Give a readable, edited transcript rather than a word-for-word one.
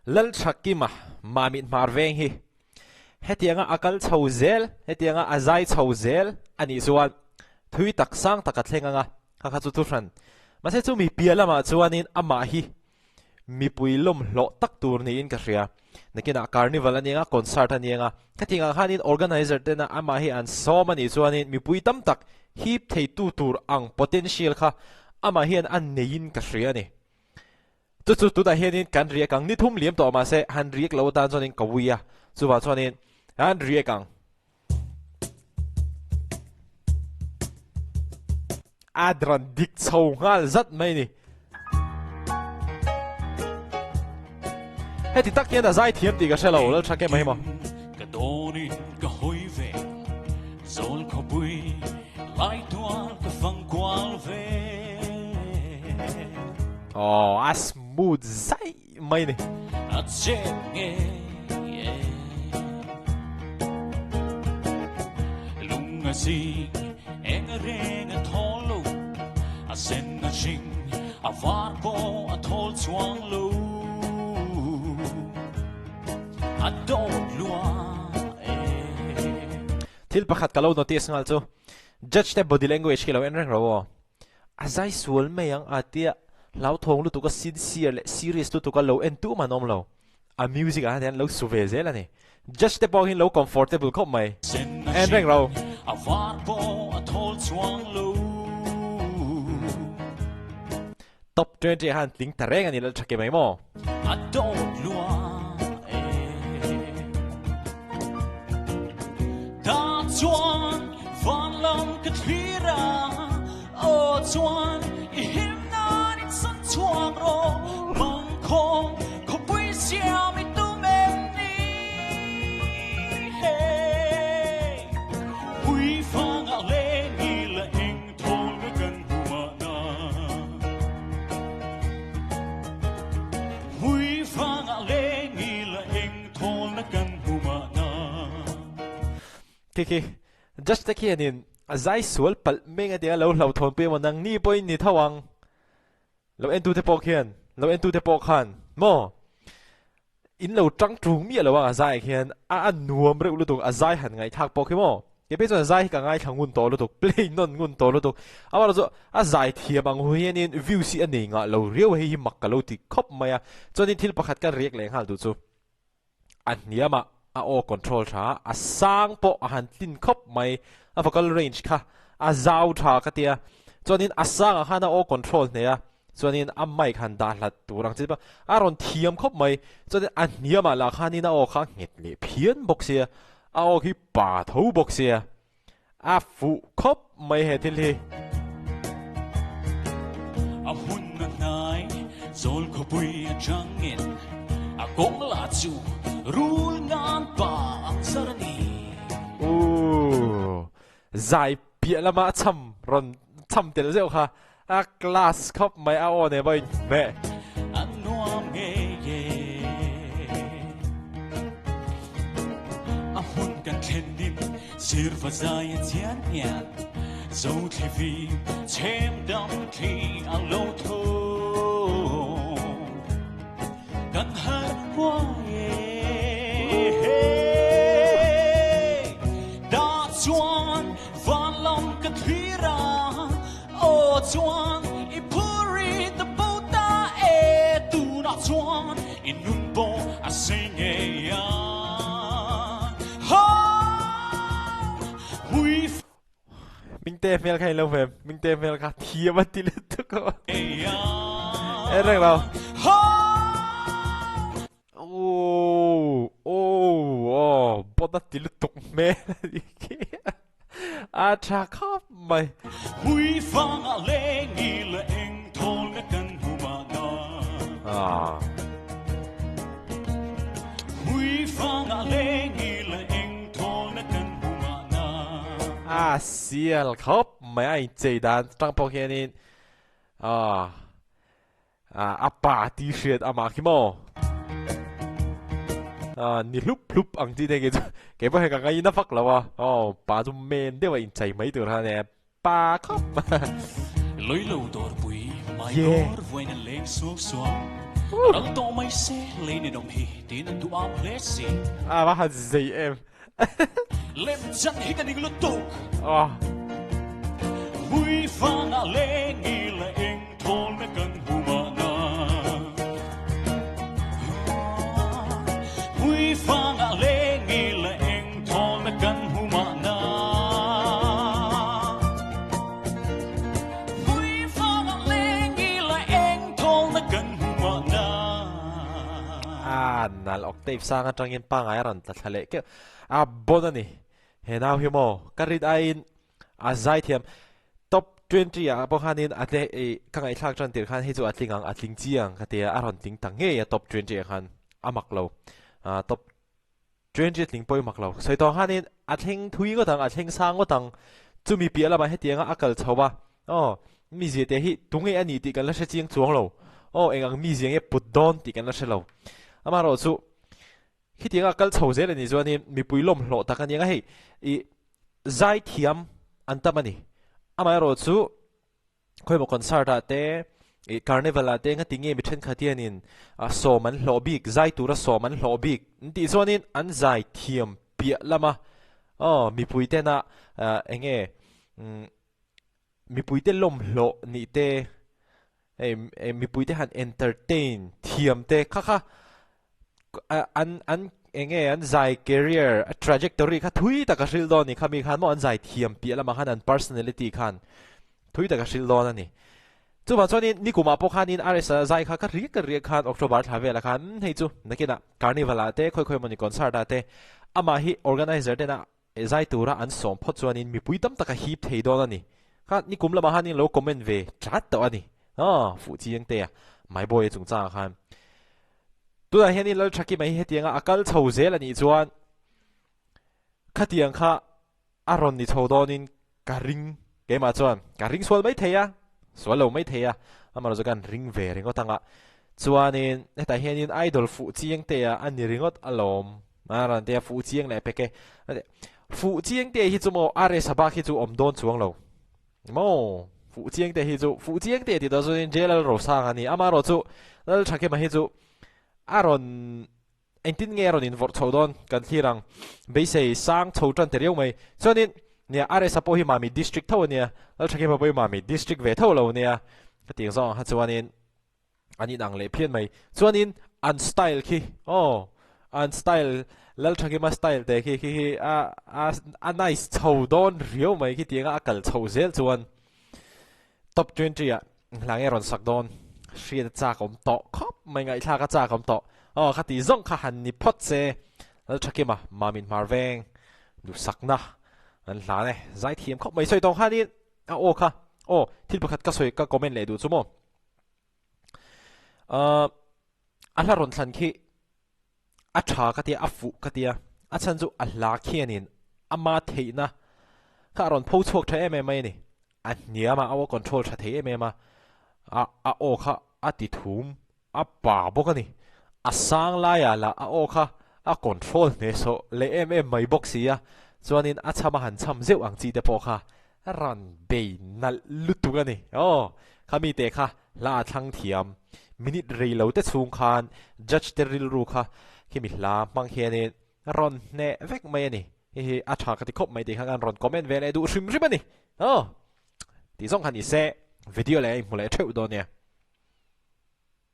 Lalthakima Mamit Hmar Veng hi hetianga a kal chho zel, hetianga a zai chho zel a nih chuan thui tak sang tak a thleng ang a, kha kha chu thuhran. Mahse chumi piah lamah chuanin amah hi mipui lawmhlawh tak tur niin ka hria. Nakinah carnival a ni ang a, concert a ni ang a, khatiang ang khanin organizer tena amah hi an sawm a nih chuanin mipui tam tak hip theitu tur ang potential kha amah hian a neiin ka hria a ni. Chu chu tunah hianin kan riak ang, ni thum liam tawh mahse han riak lo atan chuanin ka ui a, chuvang chuanin han riak ang. A rawn dik chho nghal zat mai ni. Heti tak hian a zai thiam tih ka hre lo, Lalthake mai maw. Ka dawnin ka hawi ve, zawl khawpui lai tual ka fang kual ve. Aw, a smooth zai mai ni. A chet nge e. Lung a zing, eng a reng a thawl lo, a sen a hring, a var pawh a thawl chuang lo. A dawt lua e. Thil pakhat ka lo notice nghal chu, judge te body language khi lo en reng ro aw. A zai sual mai ang a tia hlauthawng lutuk a sincere leh serious lutuk a lo en tum an awm lo. A music ah hian lo su ve zel a ni. Judge te pawh hi lo comfortable khawp mai. En reng ro. A var pawh a thawl chuang lo. Top 20 ah khan tling ta reng a ni lal tha ke mai maw? A dawt lua e. Ta chuan van lam ka thlir a, aw chuan i him nan in san chhuak rawh, mangkhawng khawpui siam i tum em ni? Hey, pui fangah leng i la eng thawl ka kan hmu mahna. Mui fangah leng i la eng thawl na kan hmu mahna. Khi khi Judge te khianin a zai sual palh meng a tia lo hlauhthawn pui emaw nangni pawhin ni tho ang. Lo entute pawh khian lo entute pawh khan maw In lo tang tung miah lo a, a zai ah khian a a nuam reuh lutuk, a zai han ngaihthlak pawh khi maw? Kei phei chuan a zai hi ka ngaithla ngun tawh lutuk, play nawn ngun tawh lutuk. Amaherawhchu chu a zai thiam ang hu hianin views hi a nei ngah lo riau a, hei hi mak ka lo ti khawp mai a. Chuanin thil pakhat ka react leh nghal duh chu a hniam ah a aw control tha a, a sang pawh a han tlin khawp mai, a vocal range kha a zau tha ka tia. Chuanin a sangah khan a aw control hneh a, Chuanin a mic han dah hlat tur ang chi pawh a rawn thiam khawp mai. Chuanin a hniamah lah khanin a aw kha a nghet leh phian bawk sia, a aw khi pa tho bawk sia, a fuh khawp mai he thil hi. A hmun a hnai zawl khawpui atangin a kawng lah chu rul ngan pa ang zar a ni. Ooh, zai piah lama a cham rawn cham tel zeuh kha A class khawp mai a aw nen pawh in hmeh. A nuam ngei e. A hmun kan thlen in sirva zai a chian hian zo thli vi chhem dam thli a lo tho kan har huai e. Da chuan van lam ka thlir a Aw chuan i phur i ta bo ta e, tunah chuan i nun pawh a sei ngei a. Hmui Mingte hmel kha ilo hmem, Mingte hmel kha thiam a ti lutuk a. E reng lo. Ooh, ooh, oh, bawt a ti lutuk hmel a ni khi. A tha khawp mai. Mui fangah leng i la eng thawl na kan hmu mahna. Ah. Mui fangah leng i la eng thawl na kan hmu mahna. A sial khawp mai a inchei dan tang pawh khianin ah A pa ti hriat amah khi maw? Ni hlup hlup ang chi te kei chu kei pawh hei ka ngaina vak lo a, aw pa chu men deuh a inchei mai tur kha ania pa khawp. Lawilo dawrpui mai dawr vuain an leng suau suau. Ral tawh mai se lei ninawm hi tiin an duh am hle si. A va han zei em. Lem chan hi ka ning lutuk. Mui vanga leng i la eng thawl na kan hmu mahna. Mui vanga leng i la eng thawl na kan hmu mahna. Mui vanga leng i la eng thawl na kan hmu mahna. A nalh octave sang atangin pangai a rawn tla thla leh keuh. A bon a ni. He nau hi maw ka rin aiin a zai thiam. Top 20 ah pawh khanin a tle ih ka ngaihthlak tan tir khan hei chu a tling ang a tling chiang ka tia a rawn tling ta ngei a top 20 ah khan a mak lo. Ah top 20 a tling pawh i mak lo. Sawi tawh khanin a thleng thui ngawt ang a thleng sang ngawt ang. Chumi piah lamah hetianga a kal chho a aw mizia te hi tunge a ni tih kan la hre chiang chuang lo. Aw eng ang mizia nge put dawn tih kan la hre lo. Amaherawhchu Khitianga kal chho zel a nih chuanin mipui lawmhlawh tak a ni ang a, hei ih zai thiam an tam a ni. Amaherawh chu khawimaw concert ah te ih carnival ah te engati nge mi thenkhat hianin sawm an hlawh bik, zai tura sawm an hlawh bik an tih chuanin an zai thiam piah lama aw mipui tena eng nge mipuite lawmhlawh nih te hei mipuite han entertain thiam te kha kha an an eng nge an zai career trajectory kha thui tak a hril dawn a ni khami khan maw an zai thiam piah lamah khan an personality khan thui tak a hril dawn a ni. Chuvang chuanin nikumah pawh khanin RS-a zai kha ka riak ka riak khan October thla velah khan hei chu nakinah carnival ah te khawi khawi emawni concert ah te amah hi organizer tena Zai tura an sawm phawt chuanin mipui tam tak a hip thei dawn a ni. Kha nikum lamah khan in lo comment ve chat tawh a ni. Aw, fuh chiang te a, My Boy a chungchangah khan. Tunah hianin Lalthakima hi hetianga a kal chho zel a nih chuan khatiang kha a rawn ni chho dawnin ka ring keimah chuan ka ring sual mai thei a, sual lo mai thei a, amaherawhchu chu kan ring ve ringawt ang a. Chuanin hetah hianin idol fuh chiang te a a ni ringawt alawm. A rawn tia fuh chiang leh pek e. Fuh chiang te hi chu maw RS bak hi chu awm dawn chuang lo. Maw fuh chiang te hi chu fuh chiang te ti dawn chuan JLL Rosang a ni. Amaherawh chu Lalthakima hi chu a rawn engtin nge a rawn invawrh chho dawn kan thlir ang. Beisei sang chho tan ta riau mai. Chuanin nia RS-a pawh hi Mami district tho a nia. Lalthakima pawh hi Mami district ve tho lo nia. Hetiang zawng ang kha chuanin An inang leh phian mai. Chuanin an style khi aw an style Lalthakima style te khi khi hi a a a nice chho dawn riau mai khi tianga a kal chho zel chuan top 20 ah hla nge rawn sak dawn hriat a chak awm tawh khawp mai ngaihthlak a chak awm tawh aw khati zawng kha han ni phawt se Lalthakima Mamin Hmar Veng duhsakna an hlan e zaithiam khawp mai sawi tawng khanin a aw kha aw thil pakhat ka sawi ka comment leh duh chu maw. Ahh a hla rawn thlan khi a tha ka tia a fuh ka tia a chhan chu a hla khianin ama theihna kha a rawn pho chhuak tha em em mai a ni a hniam a a aw control tha thei em em a a a aw kha a ti thum a pa bawk a ni a sang laiah lah a aw kha a control hnehsawh leh em em mai bawk si a chuanin a chham a han chham zeuh ang chi te pawh kha A rawn bei nalh lutuk a ni. Aw, kha mite kha hla a thlang thiam. Minute rei lo te chhung khan judge te rilru kha khimi hla hmang hianin a rawn hneh vek mai a ni. Hei hi a tha ka ti khawp mai tih kha kan rawn comment ve leh duh hrim hrim a ni. Aw, tih zawng kha ni se video leh a inhmu leh theuh dawn nia.